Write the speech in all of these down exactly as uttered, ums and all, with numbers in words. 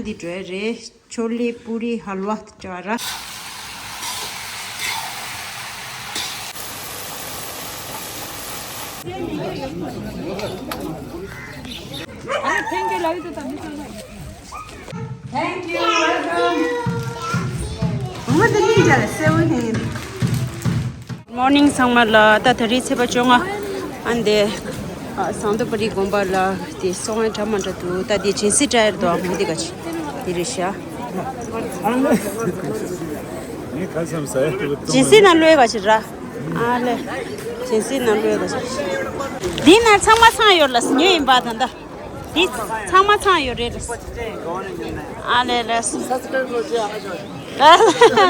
འདི་འགྲོ་ཡ་རེད། ཆོ་ལེ་པུ་རི་ཧལ་ཝ་ཅ་ར། Thank you, welcome. ང་དེ་ནི་འཇལ་སེ་བོ་ཧིན། Morning ཚང་མ་ལ། ད་ད་རེས་ཚེས་པ་བཅོ་ལྔ། ཨ་འདི་ཨ་ཟངས་མདོག་པ་རི་དགོན་པ་ལ་དེ་སོང་བའི་འདྲ་མ་འདྲ་འདུག་ད་དེ་ཇིན་སི་ཊའི་རེད་དོ། ང་འདི་ག་ཅི་དེ་རེད་ཤག་ངས་ཁ་སང་ཟ་ཡ་དེ་ལ་ཇིན་སི་ནང་ལོས་ག་ཅི་ར། ཨ་ལེ། ཇིན་སི་ནང་ལོས་ག་ཅི། འདི་ན་ཚང་མ་ཚང་ཡོད་ལ་ཉོས་ཡིན་པ་ད་ལྟ། འདི་ཚང་མ་ཚང་ཡོད་རེད། ཨ་ལེ་ལེ།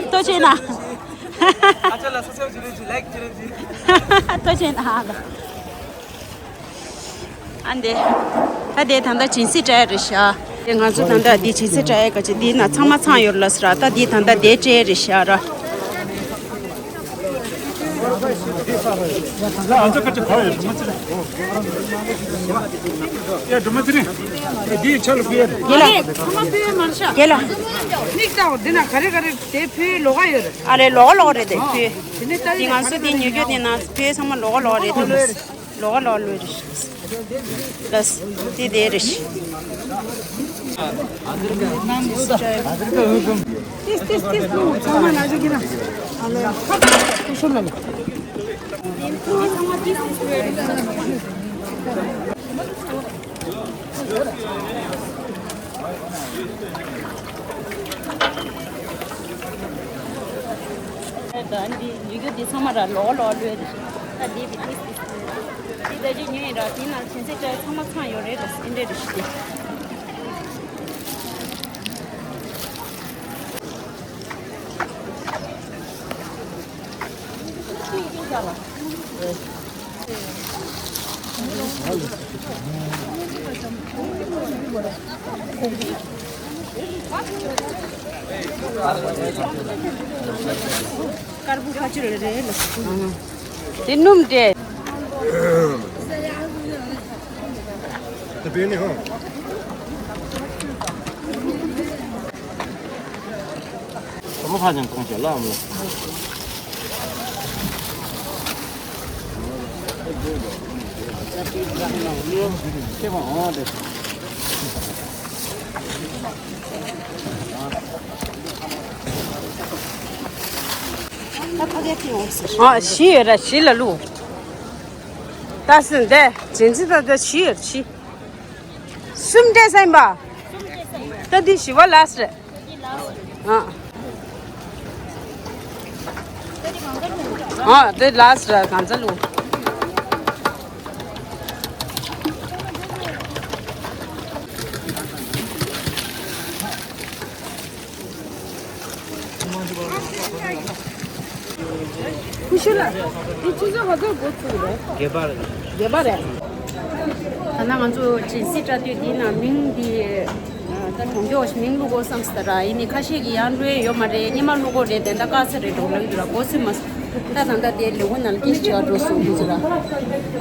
ལྟོ་ཆེ་ན། ལྟོ་ཆེ་ན། ཨ་འདི། ད་དེ་ད་ལྟ་ཇིན་སི་ཊའི་རེད་ཤག་དེ་ང་ཚོ་ད་ལྟ་འདི་ཇིན་སི་ཊའི་ག་ཅི་འདི་ན་ཚང་མ་ཚང་ཡོད་ལ་ཟེར་ར། ད་འདི་ད་ལྟ་དེ་སྤྲད་རེད་ཤག་ར། རྒན་ལགས། རྒན་ལགས། མིག་ལྟ་འོ། འདི་ན་ག་རེ་ག་རེ་དེ་ཕུའི་ལོགས་ཀ་ཡོད་རེད། ཨ་རེ་ལོགས་ཀ་ལོགས་ཀ་རེད་དེ་ཕུའི། དེ་ནས་ད་དེ་ང་ཚོ་དེ་ཉོ་རྒྱུ་དེ་ན་ཕུའི་ཚང་མ་ལོགས་ཀ་ལོགས་ཀ་རེད་དེ། ལོགས་ཀ་ལོགས་ཀ་ལོས་རེད། ལགས། དེ་དེ་རེད། ཏིས་ཏིས་ཏིས་ལུ་ཚང་མ་ན་ཟིག་གི་ན། ཨ་ལེ། ཁ་ཁ་ཤོར་ལ་ལེ། ད་འདི་ཡི་གེ་འདི་ཚང་མ་ར་ལོགས་ལོགས་ལོས་རེད། ད་འདི་བི་ཏིས་ཏིས་ལོས། འདི་ད་ཅི་ཉོས་ཡིན་ར། དེ་ན་ཆེན་ཚེ་ཏྲ་ཚང་མ་ཚང་ཡོད་རེད་ར། འདི་འདྲ་རེད་ཤི། དཀར་པོ་ཁ་ཆུ་རེ་རེ་ལ། དེ་སྣུམ་དེ། དེ་བེ་ནི་ཧོ། ཁོ་མོ་ཁ་ཅང་གང་བྱས་ལ་འམ་ལ། ཨ་བཞི་ཡོད་ར། བཞི་ལ་བླུགས། ད་སུ་འདི་ཇིན་ཙི་ད་ད་བཞི་ཡོད་བཞི། གསུམ་སྤྲད་ས་ཡིན་པ། ད་འདི་བཞི་བ་ལ་སི་རེད། ཨ། ཨ་དེ་ལ་སི་ར་གང་ཚ་ལུ། ཁུ་ཤུ་ལ། འདི་ཆུ་ཚོད་ག་ཚོད་འགོ་ཚུགས་རེད། བརྒྱད་པ་རེད། བརྒྱད་པ་རེད། ད་ནང་ང་ཚོ་ཇིན་སི་སྤྲད་དུས་འདི་ན་མིང་འདི། ད་གྲོང་ཁྱེར་ཞིག་མིང་བླུག་དགོས་བསམ་སྟེ་ར། ཡིན་ནི་ཁ་ཤས་ཀྱིས་ཡང་བླུག་ཡོད་མ་རེད། སྔོན་མ་བླུག་དགོས་རེད། དེ་འདྲ་དཀའ་ཚེགས་རེད་འགྲོ་ལབ་ཀྱི་འདུག་ར། འགོ་ཚུགས་མ་སོང་། ད་ད་ལྟ་དེ་ལས་ཁུངས་ནང་ལ་སྐད་ཆ་དྲིས་འགྲོ་སོང་། ཁུ་ཚུར་ལ་ག་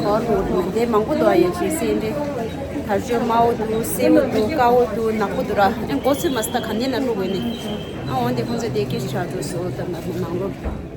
པར་འགྲོ་འགྲོ་དེ་མང་པོ་འདུག་ཨ། ཡ་ཆེ་སེ་འདྲེ། དར་ལྕོག་དམར་པོ་འདུག་སེར་པོ་འདུག་དཀར་པོ་འདུག་ནག་པོ་འདུག་ར། ཨེ་འགོ་ཚུགས་མ་སོང་། ད་ག་ནས་ན་བླུག་དགོས་ནི། ཨ་འོན་ཏེ་ཁོང་ཚོ་དེ་སྐད་ཆ་དྲིས་འགྲོ་སོང་། ད་ནང་ནང་ལོགས།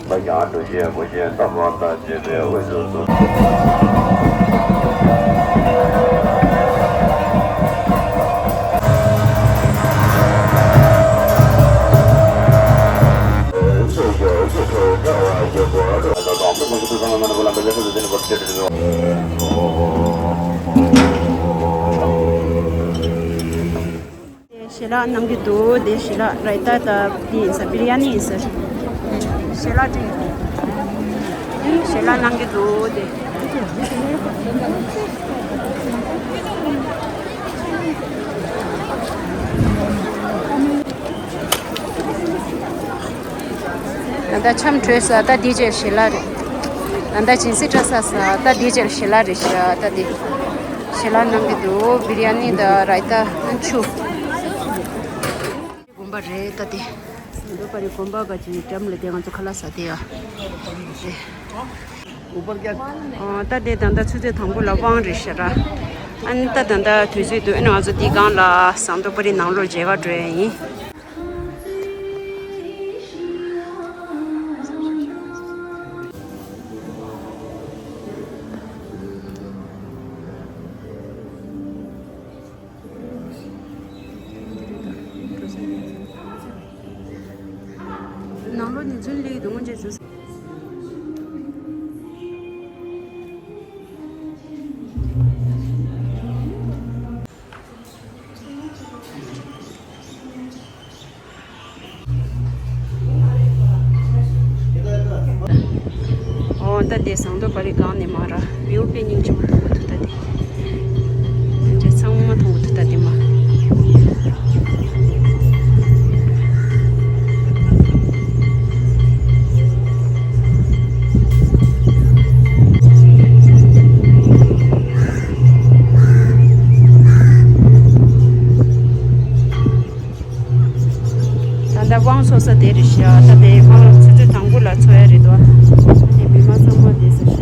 པ་ཡང་འགྲོ་བྱེད་སྒོ་ཆེན་བསྟན་པ་དང་བཅས་པའི་དབུས་སུ་སོ། དེ་ཞལ་ལག་གནང་གི་འདུག་དེ་ཞལ་ལག་རའི་ཏ་དང་དེ་ཡིན་ས་བི་རི་ཡ་ནི་ཡིན་ས། ཞལ་ལག་སྤྲད། ཞལ་ལག་གནང་གི་འདུག་དེ། ད་ལྟ་འཆམ་གྲོས་ས་ད་དེ་རྗེས་ཞལ་ལག་རེད། ད་ལྟ་སྦྱིན་སྲེག་སྤྲད་ས་ས་ད་དེ་རྗེས་ཞལ་ལག་རེད་ཤག་ད་དེ། ཞལ་ལག་གནང་གི་འདུག་བི་རི་ཡ་ནི་དང་རའི་ཏ་ཆུ། དགོན་པ་རེད་ད་དེ། ཟངས་མདོག་དཔལ་རི་དགོན་པ་ག་ཅིག་འགྲམ་ལ་དེ་ང་ཚོ་ཁ་ལག་ཟ་དེ་ཡ། ཨོ་ད་དེ་ད་ལྟ་ཆུ་ཚོད་དང་པོ་ལ་དབང་རེད་ཤག་ར། ཨ་ནི་ད་ད་ལྟ་དུས་ཚོད་འདུག་ཨ་ནི་ང་ཚོ་འདི་སྒང་ལ་ཟངས་མདོག་དཔལ་རི་ནང་ལོགས་མཇལ་ཁ་འགྲོ་ཡ་ཡིན། ནང་ལོགས་ནས་རྫུན་ལས་འདུག་སྔོན་ཆད་ཚོ། ཨོ་ད་དེ་ཟངས་མདོག་དཔལ་རི་སྒང་ནས་མར་བིའུ་དཔེ་སྙིང་རྗེ་མོ་མཐོང་གི་འདུག་ད་དེ། སྙིང་རྗེ་ཚང་མ་མཐོང་གི་འདུག་ད་དེ་མ། ད་ལྟ་དབང་འཚོ་ས་དེ་རེད་ཤག་ད་དེ་དབང་ཆུ་ཚོད་དང་པོ་ལ་འཚོ་ཡ་རེད་དོ། དེ་མི་མང་ཚང་མ་དེ་ས་ཤག་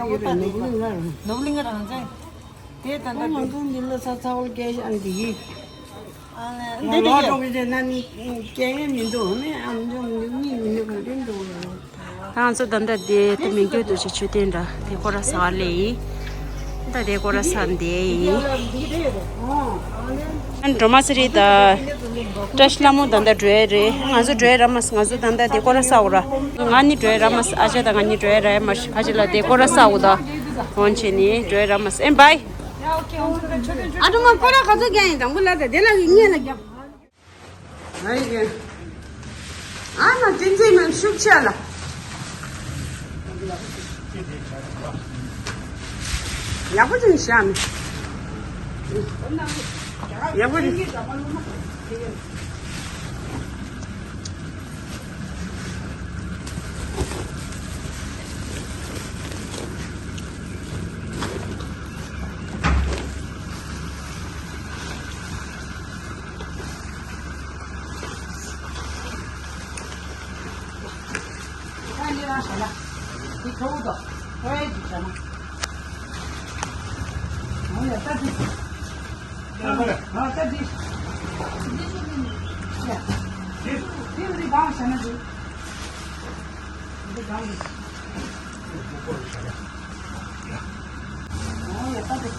ད་དེ། ནོར་བུ་གླིང་ང་རང་ཚོ་དེ་ད་ལྟ་ང་ཚོ་འདི་ལ་ས་ཚ་བོ་སྐད་ཤང་དེ་ཡིན། ང་ལོག་འགྲོ་གི་རེད་ན་ནི་སྐད་ངན་མི་འདུག་ནི་ཨམ་ཅོག་མི་འདུག་གཉིད་མི་འདུག་ག་རེ་འདུག་ད་ང་ཚོ་ད་ལྟ་དེ་ད་མི་འགྱུར་དུ་ཞིག་མཆོད་རྟེན་འདྲ་དེ་སྐོར་ར་ས་ལེ་ཡིན། ད་དེ་སྐོར་ར་ས་འདི་ཡིན། ཨ་འགྲོ་མ་སི་རི་ད་བཀྲ་ཤིས་ལྷ་མོ་ད་ལྟ་འགྲོ་ཡ་རེད། ང་ཚོ་འགྲོ་ཡ་ར་མ་སི། ང་ཚོ་ད་ལྟ་དེ་སྐོར་ར་ས་འོ་ར། ང་ནི་འགྲོ་ཡ་ར་མ་སི། ཨ་ཅག་ད་ང་ནི་འགྲོ་ཡ་ར་ཡ་མ་ཤི། ཁ་ཅིག་ལ་དེ་སྐོར་ར་ས་འོ་ད། འོན་ཆེ་ནི་འགྲོ་ཡ་ར་མ་སི། ཨེ་བའི། ཨ་འགྲོ་མ་སྐོར་ར་ག་ཚོད་རྒྱག་ཡིན། དང་པོ་ལ་ད་དེ་ལ་གི་ངེད་ལ་རྒྱབ། ང་ཡི་གེ། ཨ་ན་བསྟན་འཛིན་མ་ཤུགས་ཆེ་ལ། ཡག་པོ་ཅིག་བཞག་ནས། ཡག་པོ་ཅིག་ཁ་ནི་རང་ཞལ་ལག་འདི་ཁྲོ་བོ་དང་ཁྲོ་བའི་གི་ཞལ་ལག་ཨོ་ཡ་ལྟ་འདི། ཨ་ལྟ་འདི། ཡ། འདི་འདི་གང་ཞལ་ལག་འདི། འདི་གང་འདི། ཨོ་ཡ་ལྟ་འདི།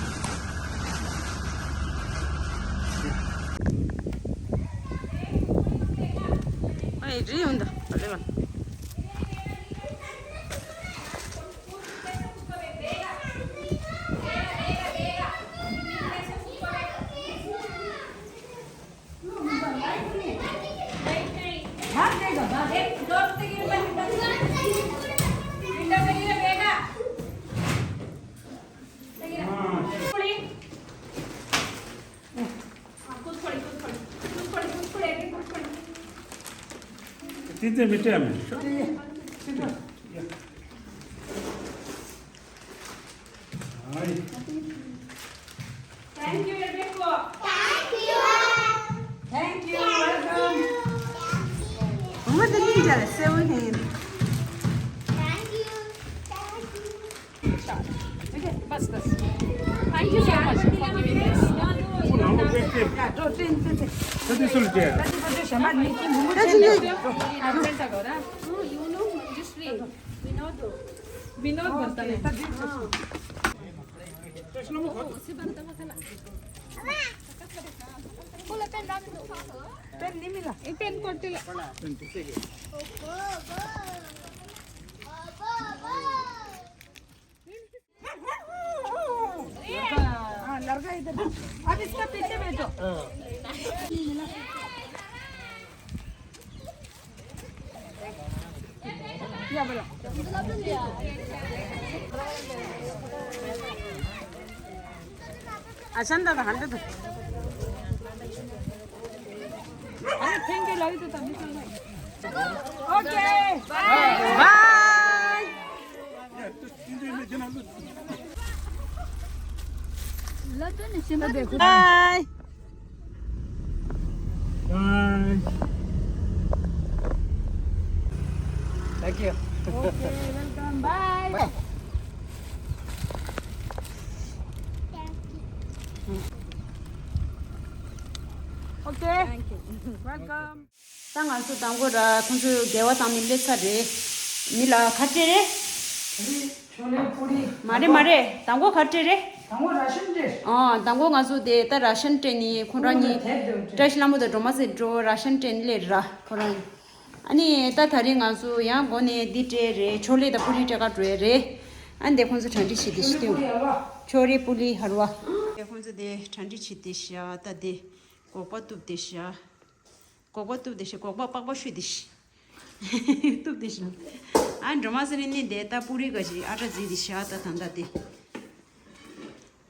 ཨེ་རི་ཡོང་ད་ཨ་ལེ་བ། Thank you, everyone. Thank you. Thank you. Welcome. Thank you. Thank you. Okay, bas, bas. Thank you so much for giving this. Tadi sulte. Tadi sulte, shamat ni ki mumu chende. Absent agora. No, you know, just wait. Vinod. Vinod Bantale. Pen nimila. E pen kotila. हाँ, लड़का इधर। अब इसका पीछे बैठो। या बोलो। अच्छा, दादा, हंडे तो। अरे, thank you, लगी तो तब भी चल रहा है। OK। Bye. Bye. Bye. Thank you. OK, welcome. Bye. Bye. OK. Thank you. Welcome. ད་ང་ཚོ་དང་པོ་ར་ཁོང་ཚོ་འགལ་བ་བཏང་ནས་སླེབས་ཚར་རེད། མི་ལ་ག་སྤྲད་རེད། ཆོ་ལེ་པུ་རི། མ་རེད་མ་རེད། དང་པོ་ག་སྤྲད་རེད། དང་པོ་ར་ཤན་སྤྲད། ཨ། དང་པོ་ང་ཚོ་དེ་ད་ར་ཤན་སྤྲད་ནས་ཁོང་རང་གཉིས། བཀྲ་ཤིས་ལྷ་མོ་དང་སྒྲོལ་མ་སྲས་འགྲོ་ར་ཤན་སྤྲད་ནས་སླེབས་ར་ཁོ་རང་གཉིས། ཨ་ནི་ད་ད་རེས་ང་ཚོ་ཡང་སྒོ་ནས་འདི་སྤྲད་རེད། ཆོ་ལེ་དང་པུ་རི་སྤྲད་ག་འགྲོ་ཡ་རེད། ཨ་འདི་ཁོང་ཚོ་གྲ་སྒྲིག་བྱེད་དེ་ཤི་དུས། ཆོ་ལེ་པུ་རི་ཧལ་ཝ། དེ་ཁོང་ཚོ་དེ་གྲ་སྒྲིག་བྱེད་དེ་ཤ། ད་དེ་སྒོག་པ་གཏུབ་དེ་ཤ། སྒོག་པ་གཏུབ་དེ་ཤ། སྒོག་པ་པགས་པ་བཤུས་དེ་ཤ། གཏུབ་དེ་ཤ། ཨ་འགྲོ་མ་ཟེར་ནི་དེ་ད་པུ་རི་ག་ཞིག་ཨ་ཏྲ་ཛི་དེ་ཤ། ད་ད་ད་དེ།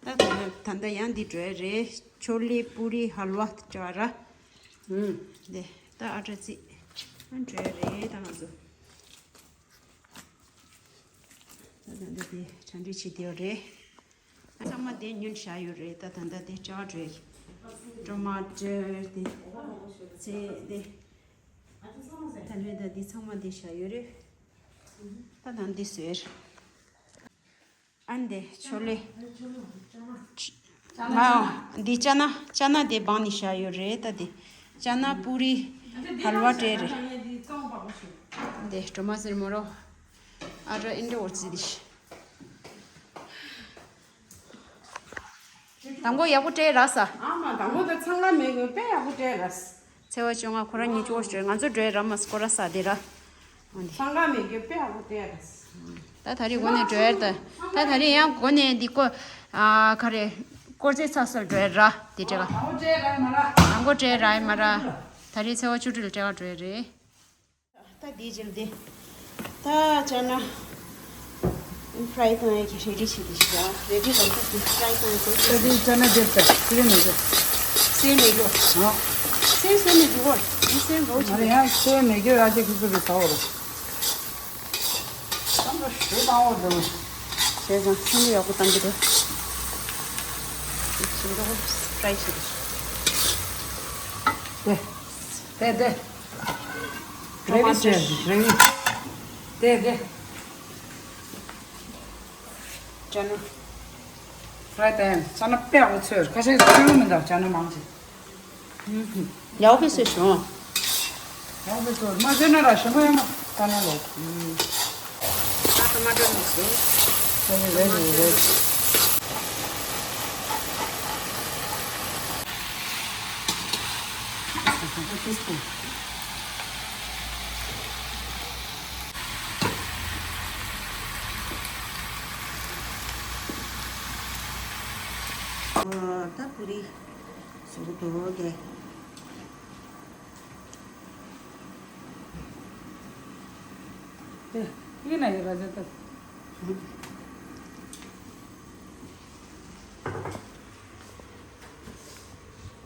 ད་ད་ད་ད་ཡང་འདི་འགྲོ་ཡ་རེད། ཆོ་ལེ་པུ་རི་ཧལ་ཝ་ཅ་ར། ཨུམ། དེ་ད་ཨ་ཏྲ་ཛི། ཨ་འགྲོ་ཡ་རེད་ད་ང་ཚོ། ད་ད་ད་དེ་གྲ་སྒྲིག་བྱེད་དེ་ཡོད་རེད། ཚང་མ་དེ་ཉོས་བཞག་ཡོད་རེད། ད་ད་ད་དེ་ཅ་རེད། ཊོ་མ་ཊོ་དེ། ཚལ་དེ། ད་ལོས་ད་དེ་ཚང་མ་དེ་བཞག་ཡོད་རེད། ད་ད་འདི་བཟོས། ཨ་འདི་ཆོ་ལེ། མ་འདི་ཅ་ན། ཅ་ན་དེ་སྦངས་ནས་བཞག་ཡོད་རེད། ད་དེ་ཅ་ན་པུ་རི་ཧལ་ཝ་སྤྲད་རེད། འདི་ཊོ་མ་ཊོ་མོ་རོ། ཨ་ར་ཨིན་འདྲ་འོར་ཙི་དེ་ཤ། དང་པོ་ཡག་པོ་སྤྲད་ར་ས། ཨ་མ་དང་པོ་ད་འཚང་ཁ་མེད་དགོས་དཔེ་ཡག་པོ་སྤྲད་ར་ས། ཚེ་བ་བཅོ་ལྔ་ཁོ་རང་གཉིས་ཅོག་སྤྲད། ང་ཚོ་སྤྲད་ར་མ་ས་ཁོ་ར་ས་དེ་ར། འོན་ཏེ། འཚང་ཁ་མེད་དགོས་དཔེ་ཡག་པོ་སྤྲད་ར་ས། ད་ད་རེས་འགོ་ནས་སྤྲད་ད། ད་ད་རེས་ཡང་འགོ་ནས་འདི་ཀོ། ཨ་ག་རེ། དཀོར་ཟས་ཚ་སོལ་སྤྲད་ར་དེ་སྤྲད་ག་དང་པོ་སྤྲད་ར་མ་ར། དང་པོ་སྤྲད་ར་ཡ་མ་ར། ད་རེས་ཚེ་བ་བཅུ་དྲུག་ལ་སྤྲད་ག་འགྲོ་ཡ་རེད། ད་དེའི་རྗེས་དེ། ད་ཅ་ན་ཕྲའི་བཏང་ཡ་གི་རེ་ཌི་བྱེད་དེ་ཤི་ད། རེ་ཌི་ལམ་ཐག་དེ་ཕྲའི་བཏང་ཡ་གོ་ད་དེ་ཅ་ན་དེབ་ད་ཁི་རེ་མེད་གི་སེ་མེད་གི་ཨ། སེ་སེ་མེད་གི་གོ་ཡི་སེ་འགོ་ང་ཆེ་རེ་ཡང་སེ་མེད་གི་ཨ་ཅེ་ཁི་ཚོ་གི་ས་འོ་རོ། ད་ང་ཞུ་བཏང་འོ་རོ། བྱས་ཙང་ཚང་མ་ཡག་པོ་བཏང་གི་རེད། ཞིམ་པོ་ཕྲའི་བྱེད་དེ་ཤི། དེ། དེ་དེ། གྲོ་མ་ཀྲེ་བི་ཀྲེ་བི། དེ་དེ། ཅ་ན། ཕྲའི་ཏན་ཅ་ན་དཔེ་ཡག་པོ་ཚོས་ཁ་ཤས་ཚོས་མི་འདུག་ཅ་ན་མང་ཆེ། ཡག་པོ་ཚོས་བྱུང་། ཡག་པོ་ཚོས་མ་ཚོས་ན་ར་ཞིམ་པོ་ཡོད་མ་ཅ་ན་ལོ། ད་ཊོ་མ་ཊོ་མིག་སི་རེད། ཊོ་མ་ཊོ་མིག་སི་རེད། ད་པུ་རི་བཟོ་གི་འདུག་གས། དེ་ཡིན་ན་ཡོད་ར་ཟེར་ཏེ།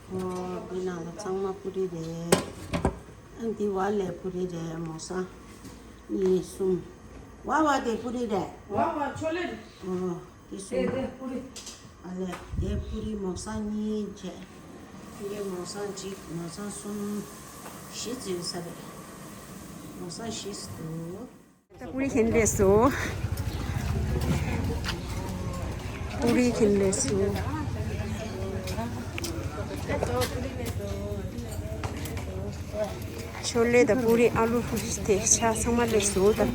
འོ། འདི་ནང་ལ་ཚང་མ་པུ་རི་རེད། ཨ་འདི་བ་ལས་པུ་རི་རེད། མོ་སང་གཉིས་གསུམ། བ་བ་དེ་པུ་རི་རེད། བ་བ་ཆོ་ལེ་རེད། འོ། དེ་གསུམ། དེ་དེ་པུ་རི། ཨ་ལས་དེ་པུ་རི་མོ་སང་གཉིས་བྱས། དེ་མོ་སང་གཅིག་མོ་སང་གསུམ། བཞི་བརྩི་ས་རེད། མོ་སང་བཞི་འདུག་ད་པུ་རི་ཁྱེར་སླེབས་སོང་། པུ་རི་ཁྱེར་སླེབས་སོང་། ཆོ་ལེ་དང་པུ་རི་ཨ་ལུ་དེ་ཆ་ཚང་མ་སླེབས་སོང་ད།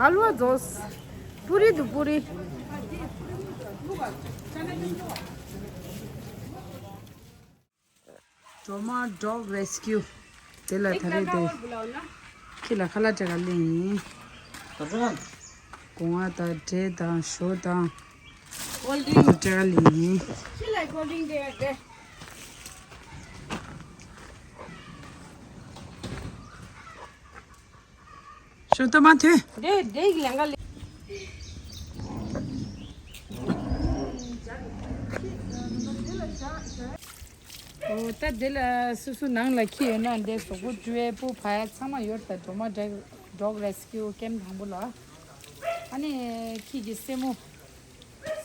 ཧ་ལ་བ་རྫོགས། པུ་རི་འདུག་པུ་རི། སྒྲོལ་མ་ཌོག་རེ་སི་ཀིའུ། དེ་ལ་ད་རེས་དེ། ཁྱི་ལ་ཁ་ལག་སྤྲད་ག་སླེབས་ཡིན། སྒོ་ང་དང་འབྲས་དང་ཞོ་དང་། ཀོལ་ཌི་རིང་སྤྲད་ག་སླེབས་ཡིན། ཁྱི་ལ་ཀོལ་ཌི་རིང་སྤྲད་ག་སླེབས། ཞོ་ཏོ་མ་ཐུ། འདྲེ་འདྲེ་གི་ལེང་ག་ལེ། འོ་ད་འདི་ལ་སོ་སོ་ནང་ལ་ཁྱི་ཡོད་ན་འདི་གཟུགས་པོ་བཀྲུ་བའི་སྤུ་བ་ཡ་ཚང་མ་ཡོད་ད། སྒྲོལ་མ་ཌོག་རེ་སི་ཀིའུ་ཀེམ་དང་པོ་ལ། ཨ་ནི་ཁྱི་གི་སེན་མོ།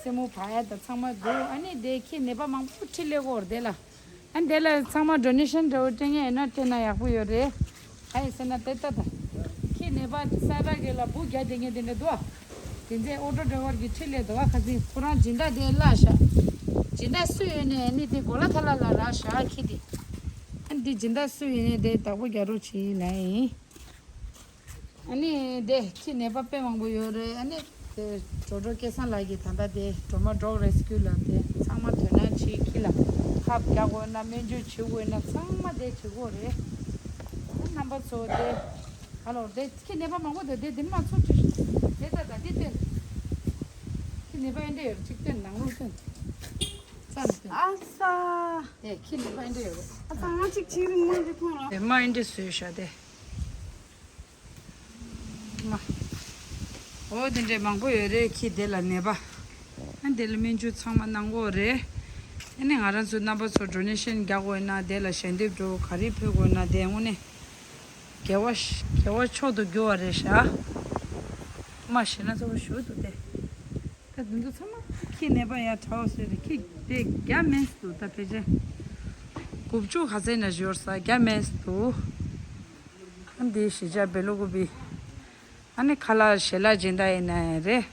སེན་མོ་བག་ཡ་དང་ཚང་མ་འདུག་ཨ་ནི་དེ་ཁྱི་ནད་པ་མང་པོ་ཁྲིད་སླེབས་ཀྱི་ཡོད་རེད་དེ་ལ། ཨ་ནི་དེ་ལ་ཚང་མ་ཌོ་ནེ་ཤན་འདྲ་བོ་སྤྲད་མཁན་ཡོད་ན་སྤྲད་ན་ཡག་པོ་ཡོད་རེད། ཨ་ཡི་ཟེར་ན་དེ་ལྟ་དང་། ཁྱི་ནད་པ་ས་ཁྲ་གི་ལ་འབུ་རྒྱག་བསྡད་མཁན་དེ་འདྲ་འདུག་ཨ། དེ་ཚེ་ཨོ་ཊོ་ཌ་རའི་ཝར་གྱིས་ཁྲིད་སླེབས་འདུག་ཨ། ཁ་སང་ཁོ་རང་སྦྱིན་བདག་དེ་བརླགས་ཤག་སྦྱིན་བདག་སུ་ཡོད་ནས་ཨ་ནི་དེ་གོ་ལ་ཐ་ལ་ལ་རག་ཤག་ཁྱི་དེ། ཨ་ནི་དེ་སྦྱིན་བདག་སུ་ཡོད་ནས་དེ་བདག་པོ་རྒྱག་རོགས་བྱེད་ལབ་ཡིན། ཨ་ནི་དེ་ཁྱི་ནད་པ་དཔེ་མང་པོ་ཡོད་རེད། ཨ་ནི་དེ་གྲོགས་གྲོགས་སྐལ་བཟང་ལགས་ཀྱིས་ད་ལྟ་དེ་སྒྲོལ་མ་ཌོག་རེ་སི་ཀིའུ་ལ་དེ་ཚང་མ་དོ་སྣང་བྱེད། ཁྱི་ལ་ཧབ་རྒྱག་དགོས་ན་སྨན་བཅོས་བྱེད་དགོས་ན་ཚང་མ་དེ་བྱེད་དགོས་རེད། ཨ་རྣམ་པ་ཚོ་དེ་ཧ་ལོ་དེ་ཁྱི་ནད་པ་མང་པོ་དེ་དེ་དེ་མ་ཚོ་ཁྲིད་དེ་ད་ད་དེ་སྟོན། ཁྱི་ནད་པ་ཨེ་འདྲ་ཡོད་གཅིག་སྟོན་ནང་ལོགས་སྟོན། ཙམ་སྟོན། ཨ་ས། དེ་ཁྱི་ནད་པ་ཨེ་འདྲ་ཡོད་རེད། ཨ་ས་ང་གཅིག་ཕྱིར་མ་འདི་མཐོང་རོགས། དེ་མ་ཨེ་འདྲ་བཟོས་ཤག་དེ། མ། འོ་དེ་འདྲའི་མང་པོ་ཡོད་རེད། ཁྱི་དེ་ལ་ནད་པ། ཨ་དེ་ལ་སྨན་བཅོས་ཚང་མ་གནང་དགོས་རེད། ཨ་ནི་ང་རང་ཚོ་རྣམ་པ་ཚོ་ཌོ་ནེ་ཤན་རྒྱག་དགོས་ན་དེ་ལ་ཞལ་འདེབས་འགྲོ་ག་རེ་ཕུལ་དགོས་ན་དེ་དངོས་གནས་དགེ་བ་ཤ་དགེ་བ་མཆོག་ཏུ་གྱུར་བ་རེད་ཤག་མ་ཤི་ན་ཚ་བོ་ཞུ་འདུག་སྟེ། ད་དེ་ཚོ་ཚང་མ་ཁྱི་ནད་པ་ཡ་དྲག་བ་བཟོས་རེད། ཁྱི་དེ་བརྒྱ་མེད་འདུག་ད་ཕལ་ཆེར་དགུ་བཅུ་ག་ཚད་ན་ཡོད་ས་བརྒྱ་མེད་འདུག་ཨ་འདི་གཞིས་ཆགས་བེ་ལུ་ཀུ་པི། ཨ་ནི་ཁ་ལག་ཞལ་ལག་སྦྱིན་བདག་ཡིན་ན་ཡང་རེད།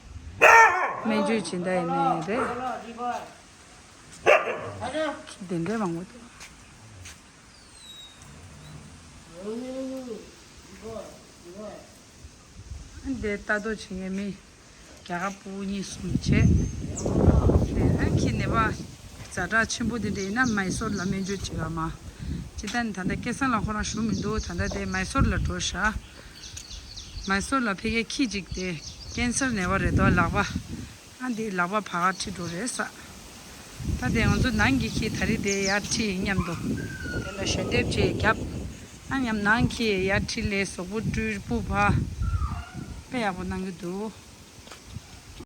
སྨན་བཅོས་སྦྱིན་བདག་ཡིན་ན་ཡང་རེད། དེ་འདྲའི་མང་པོ་འདུག་ཨ་འདི་ལྟ་རྟོག་བྱེད་མཁན་མི། རྒྱ་གར་ཕྲུ་གུ་གཉིས་གསུམ་བྱས། ཨ་ཁྱི་ནད་པ་ཛ་དྲག་ཆེན་པོ་དེ་འདྲ་ཡིན་ན་མའི་སོར་ལ་སྨན་བཅོས་བྱེད་ག་མ། ཅི་ལྟར་ད་ལྟ་སྐལ་བཟང་ལགས་ཁོ་རང་བཞུགས་མི་འདུག་ད་ལྟ་དེ་མའི་སོར་ལ་འགྲོ་ཤག་མའི་སོར་ལ་ཕ་གིའི་ཁྱི་གཅིག་དེ་ཀན་སར་ནད་པ་རེད་དོ་ལག་པ། ཨ་འདི་ལག་པ་བར་ཁ་ཁྲིད་འགྲོ་རེད་ས། ད་དེ་ང་ཚོ་ནང་གི་ཁྱི་ད་རེས་དེ་ཡར་ཁྲིད་མཉམ་དུ། དེ་ལ་ཞལ་འདེབས་བྱས་རྒྱབ། ཨ་མཉམ་ནང་ཁྱི་ཡར་ཁྲིད་ལས་གཟུགས་པོ་བཀྲུས་སྤུ་བ། དཔེ་ཡག་པོ་གནང་གི་འདུག